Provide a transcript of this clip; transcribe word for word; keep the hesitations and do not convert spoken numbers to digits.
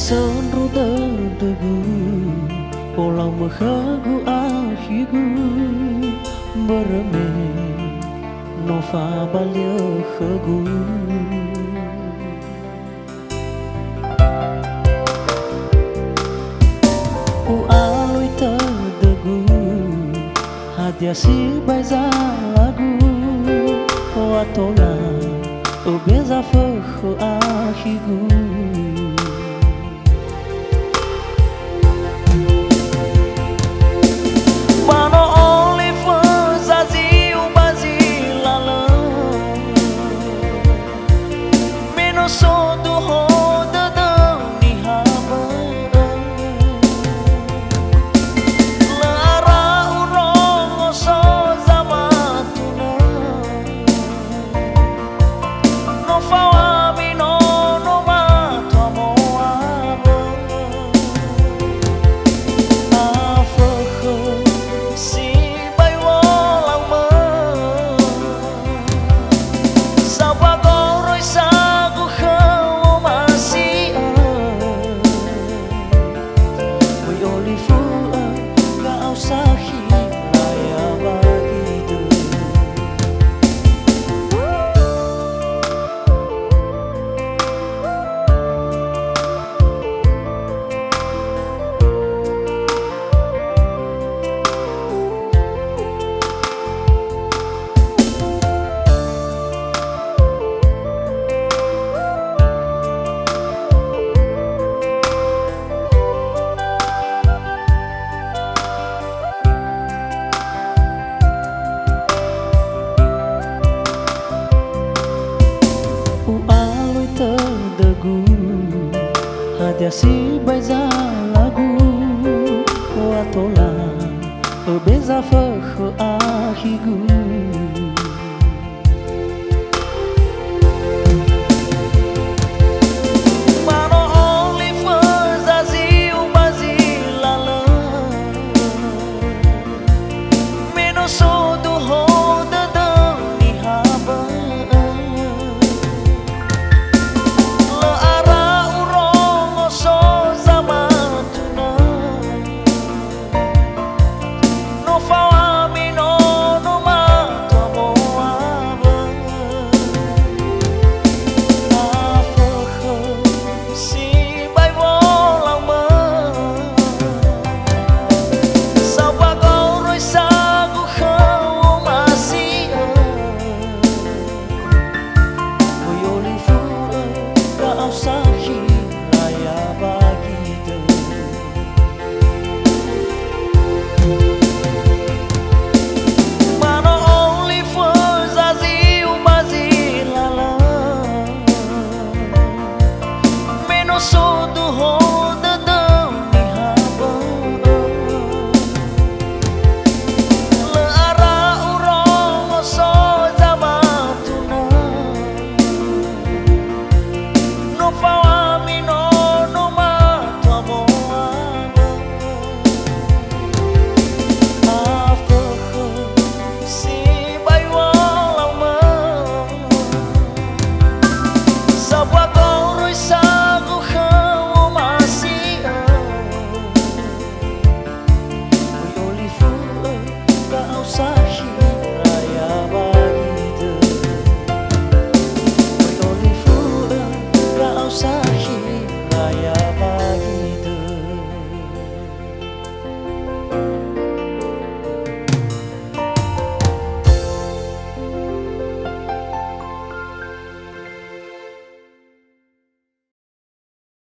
Sandro dödögu, olau mökhögu akhigu, börö me no fabaliö khögu. U'alui tödögu, hadia sibai zalagu, wa tola öbeza fökhö akhigu. Ba no olifu zaziu ba zi lalö, me no so duho dödöu niha bö'ö. Lö ara urongo so zamatulö. No fao ami nono matua mo'awö. Afökhö sibai wolaumö. Sambua goroisa gu khöu omasi'ö. Oi olifu'ö, ga'au sakhi laya ba gidö. U'alui tödögu, hadia sibai zalagu, wa tola öbeza fökhö akhigu.